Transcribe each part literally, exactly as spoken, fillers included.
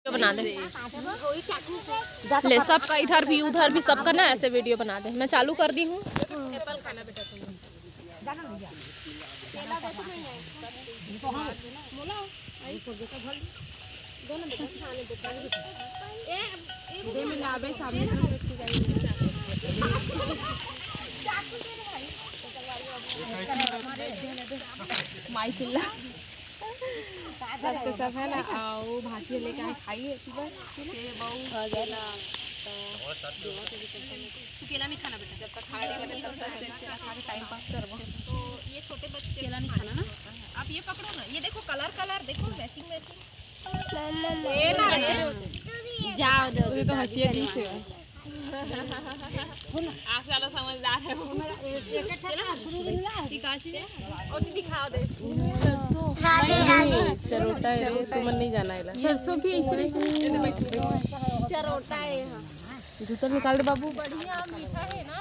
बना दे। ले, सबका इधर भी, उधर भी, सबका ना ऐसे वीडियो बना दे। मैं चालू कर दी हूँ। माई चिल्ला। सब तो सब है ना, आ, वो भांची लेके आए, खाइए। ये बहू केला, तो तू केला नहीं खाना बेटा, जब तक खाए नहीं बने तब तक केला खा के टाइम पास करबो। तो ये छोटे बच्चे केला नहीं खाना ना। आप ये पकड़ो ना, ये देखो कलर, कलर देखो, मैचिंग मैचिंग। ये ना रे। जाओ दो, तो हंसिया दी से। आप ज्यादा समझदार है। और दीदी खाओ दे। चरोटा है रे, तुमन नहीं जाना है। सरसों भी ऐसे रहते हैं। चरोटा है, हाँ। जूता निकाल दे बाबू। बढ़िया मीठा है ना।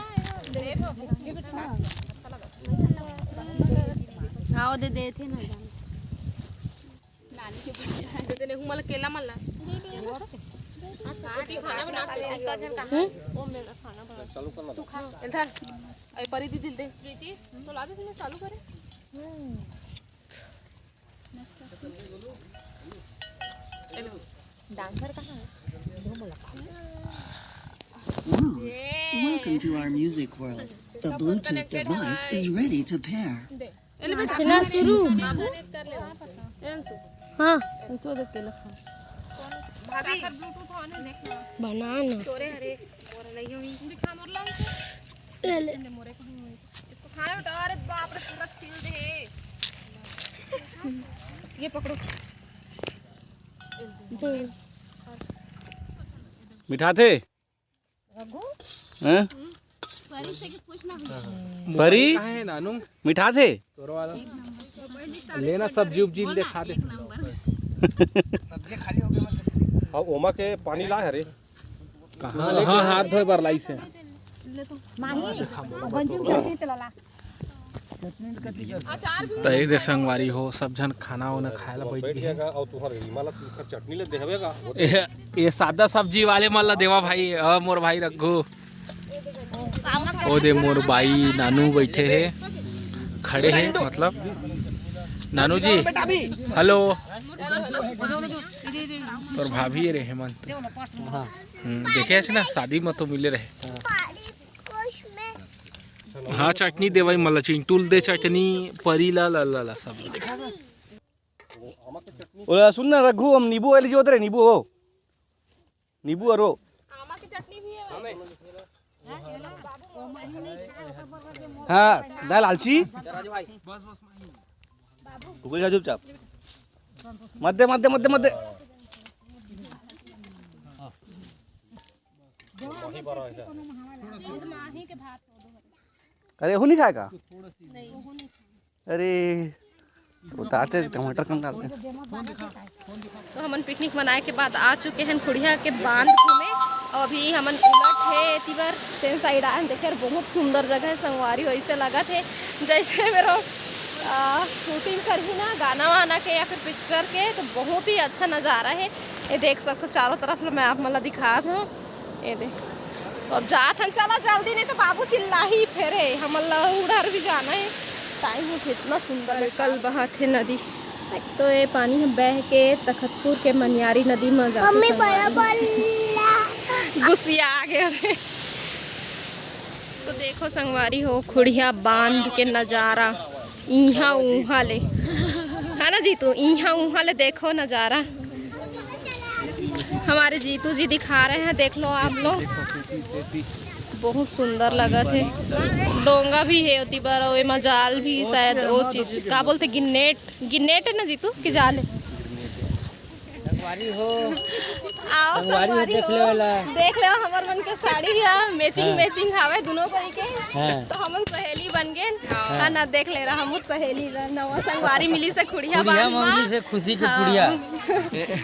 खाओ दे, दे थे ना जाने। नानी के बिटिया है। दे दे, नेहू मला केला मला। रोटी खाना बना के, इतना जन कहाँ? वो मेरा खाना बना। चालू करना। तू खा। इधर। अरे परी दीदी दे। प्रीति, तो ला दे, तूने चालू करे। डांसर कहाँ है? Ooh, welcome to our music world. The Bluetooth device is ready to pair. नाचना शुरू। हाँ। बना ना। ले ले। इसको खाना बेटा, अरे बाप रे, पूरा छील दे। ये पकड़ो। मिठाथे? हैं? परी से कुछ पूछना भी नहीं। परी? कहाँ है नानू? मिठाथे? तोरो वाला। लेना सब्जी उब्जी ले खा दे। सब्जी खाली हो गई मतलब। अब ओमा के पानी ला हरे। कहाँ? हाँ, हाथ धोए बर लाइस हे। माही, गंजी में चटनी तेल वाला। त ए दे संगवारी हो, सब झन खाना वाना खाए ला बैठ गे हे। अउ तुहर इमा ला चटनी ले देहबे का? ए, ए सादा सब्जी वाले मन ला देवा भाई, अ, मोर भाई रघु। ओ दे मोर बाई नानू बैठे हे, खड़े हे मतलब। नानू जी, हेलो। तोर भाभी रे हेमंत। हम्म, देखे हस ना, शादी में तो मिले रहे। हाँ, चटनी देवाई मला चिंटुल दे चटनी, परी ला, ला, ला, ला, सब। ओला सुन ना रघु, हम नींबू वाली जो उतरे, नींबू हो। नींबू और वो। आमा की चटनी भी है भाई। हाँ, दाल आलची। कुकुर खा चुपचाप। मत दे, मत दे, मत दे, मत दे। अरे, वो नहीं खाएगा? अरे, तो डालते, टमाटर कम डालते। तो हमन पिकनिक मनाए के बाद आ चुके हैं खुड़िया के बांध घूमे। और अभी हमन उलट हे एती बर, तेन साइड आए हैं। देखे यार, बहुत सुंदर जगह है संगवारी, वैसे लगत है जैसे मेरो, आ, शूटिंग करही ना गाना वाना के या फिर पिक्चर के, तो बहुत ही अच्छा नज़ारा है। ये देख सकते हो चारों तरफ, मैं आप मन ला दिखात हूँ। ये दे, तो अब जात हन, चला जल्दी, नहीं तो बाबू चिल्लाही फेरे, हमन ला उधर भी जाना है। टाइम हो, कितना सुंदर है। कल बहत हे नदी, तो ये पानी ह बह के तखतपुर के मनियारी नदी में जाथे। मम्मी संगवारी। बराबर गुस्सिया आ गए रे। तो देखो संगवारी हो, खुड़िया बांध के नजारा। इहाँ उहाँ ले, है ना जीतू, इहाँ उहाँ ले देखो नजारा। हमारे जीतू जी दिखा रहे हैं, देख लो आप लोग, बहुत सुंदर लगत है। डोंगा भी है ओती बर, अउ एमा जाल भी, शायद वो चीज का बोलते, गिन्नेट, गिन्नेट है ना जीतू, कि जाल है? संगवारी हो। आओ संगवारी हो, संगवारी देख हो। ले वाला। देख ले हमर मन के साड़ी है, मैचिंग, हाँ। मैचिंग हावे दोनों कोई के। हाँ। तो हमन सहेली बन गए। हाँ। हाँ ना, देख ले रहा हमर सहेली ला, नवा संगवारी मिली से खुड़िया खुड़िया बांध मा। मांगली से खुशी के हाँ। खुड़िया।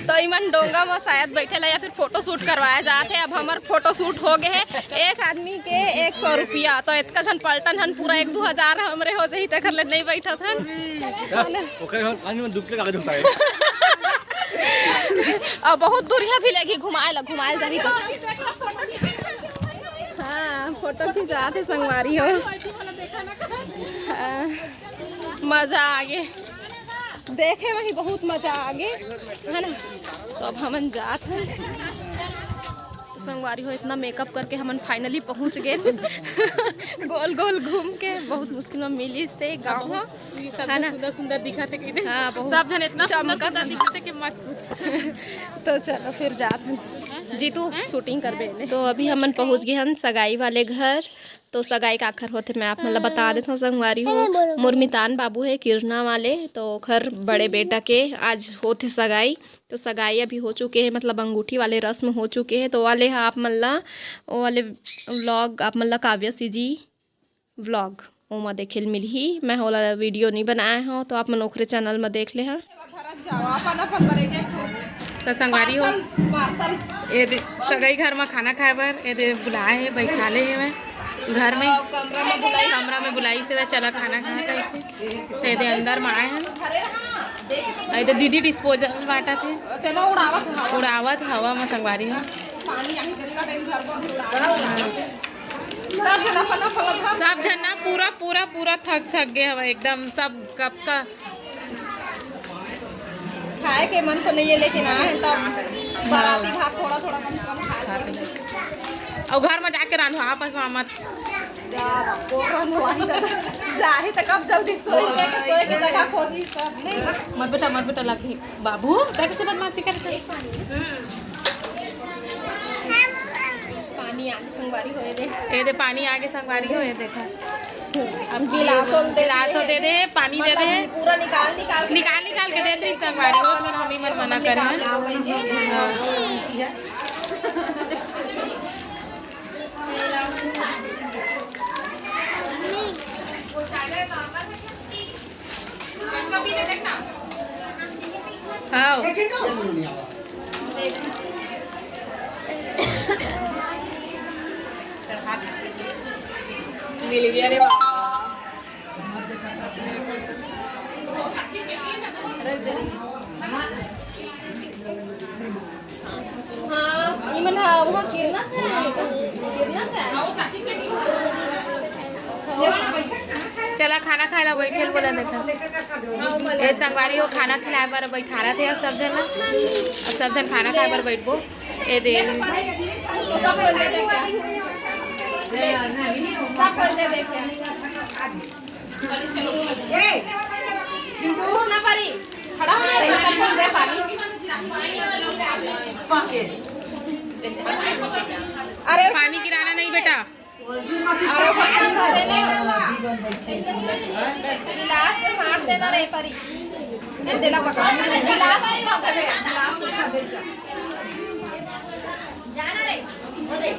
तो इमन डोंगा में शायद बैठे ला या फिर फोटो शूट करवाया जात है। अब हमर फोटो शूट हो गए है, एक आदमी के एक सौ रुपया, तो इतका झन पलटन हन, पूरा एक दो हजार हमरे हो जाही, तेकर ले नहीं बैठत हन। ओकर हम पानी में डूब के कागज उठाए। अउ बहुत दूरिहा भी लेगी घुमाए ला, घुमाए जाही तो। हाँ, फोटो खिंचात हे संगवारी हो। हाँ, मजा आगे, देखे म ही बहुत मजा आगे, है ना। तो अब हमन जात हन। तो संगवारी हो, इतना मेकअप करके हमन finally पहुँच गेन। गोल गोल घूम के बहुत मुश्किल में मिलिस हे गाँव ह, सब है ना? सुंदर सुंदर दिखत हे कि नहीं? हाँ, बहुत सब झन इतना सुंदर चमकत सुंदर हे। दिखत हे कि मत पूछ। तो चलो फिर जात हन। जीतू, shooting करबे ले। तो अभी हमन पहुँच गे हन सगाई वाले घर। तो सगाई काखर होथे मैं आप मन ला बता देथव संगवारी हो। मोर मितान बाबू हे किरना वाले, तो ओखर बड़े बेटा के आज होथे सगाई। तो सगाई अभी हो चुके हे, मतलब अंगूठी वाले रस्म हो चुके हे। तो वाले ह आप मन ला, वो वाले vlog आप मन ला काव्या सीजी vlog ओमा देखे ल मिलही। मैं ओला video नहीं बनाए हव, तो आप मन ओखरे channel में देख ले हा। तो संगवारी हो, ये दे, सगाई घर में खाना खाए बर ये दे बुलाए हे, बैठाले हे मैं घर में, कमरा में बुलाई से चला खाना खाए करके। तो ये दे अंदर में आए हन। अउ ये दे दीदी disposal बांटत हे, उड़ावत हवा में संगवारी हो। सब झन ना पूरा पूरा पूरा थक थक गे हवय एकदम, सब कब का खाए के मन तो नहीं है, लेकिन आए हैं तब बाराती भात थोड़ा थोड़ा कम से कम खा ले। अउ घर में जाके रांधो, आपस में मत। जाही तो कब जल्दी सोई के, सोई के जगह खोजी सब नहीं। मत बेटा, मत बेटा, लग गई। बाबू, तै कैसे बदमाशी करत हे? पानी आगे संगवारी हो, ये दे। ये दे, पानी आगे संगवारी हो, ये देखा। अब गिलासो दे गिलासो दे दे, पानी दे दे। पूरा निकाल निकाल के निकाल निकाल के दे दे संगवारी हो, तो हम ही मन मना कर हैं। हाँ। हाँ। मिल गया रे बाबा। हाँ, इमन हा, वो किरना से है, किरना से है। चला खाना खाए ला बैठे ल बोला देखा। ए संगवारी हो, खाना खिलाए बर बैठारा थे अब सब झन ला। अब सब झन खाना खाए बर बैठबो। ए दे। सब बोल दे देखा। सब बोल दे देखा। ए, चिंटू, ना पारी। खड़ा होना रे, सब बोल दे पानी। अरे पानी गिराना नहीं बेटा। अरे वो पानी दे दे। गिलास में हाथ देना रे पारी। ये देला पकड़। गिलास में हाथ दे। गिलास में हाथ दे। जाना रे। वो दे।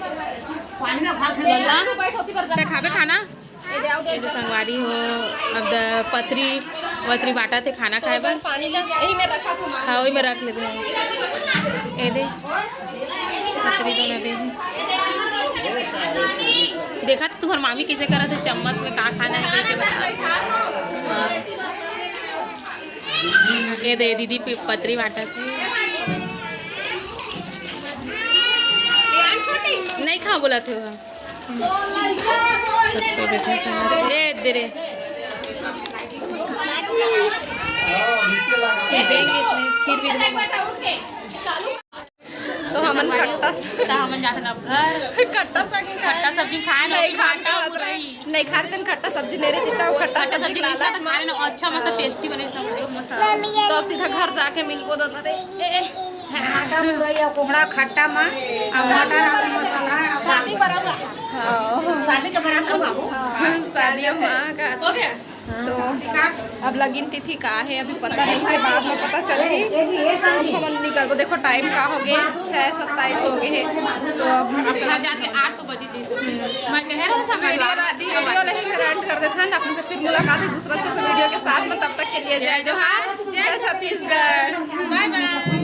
पानी ना भाग ले। तू बैठ होती कर जा। ते खाबे खाना? ये दे, आओ दे। संगवारी हो, अब द-, पतरी वतरी बांटत हे खाना खाए बर। पानी ला, यही में रखा था, माँ। हाँ, वही में रख लेते हैं। ये दे, पतरी तो ना दे। देखा तो तुम्हार मामी कैसे करत हे, चम्मच में का खाना है, लेके बता। हाँ। ये दे, दीदी पि-, पतरी बांटत हे। नहीं खाओ बोला थे वो। ए दे रे। खीर भी दे। तो हमन खट्टा स-, त हमन जाथन अब घर। खट्टा सब्जी खट्टा सब्जी खाए ना, नहीं खाए भाटा ना, मुरई। नहीं खाए दिन खट्टा सब्जी, मेरे जितना वो खट्टा खट्टा सब्जी सब्जी नहीं लालच खाए ना, अच्छा मतलब टेस्टी बने सब मसाला। तो अब सीधा घर जाके मिलबो दादा रे। ए, ए। भाटा मुरई अउ कोहड़ा खट्टा मा, अउ मटर आलू मसाला, अउ शादी बराबर। हाँ। शादी के बराबर बाबू। हाँ, शादी अब माँ का। हो गया? तो अब लगिन तिथि का है, अभी पता नहीं है, बाद में पता चलही। तो अब हमन निकलबो। देखो टाइम का हो गए, छः सत्ताईस हो गए है। तो अब अब घर जाके आठ तो बजी थी। मैं कह रहा था, मैं वीडियो ला-, वीडियो नहीं कर, end कर देथन। अपन से फिर मुलाकात है दूसरा अच्छा सा वीडियो के साथ में। तब तक के लिए जय जोहार, जय छत्तीसगढ़। बाय बाय।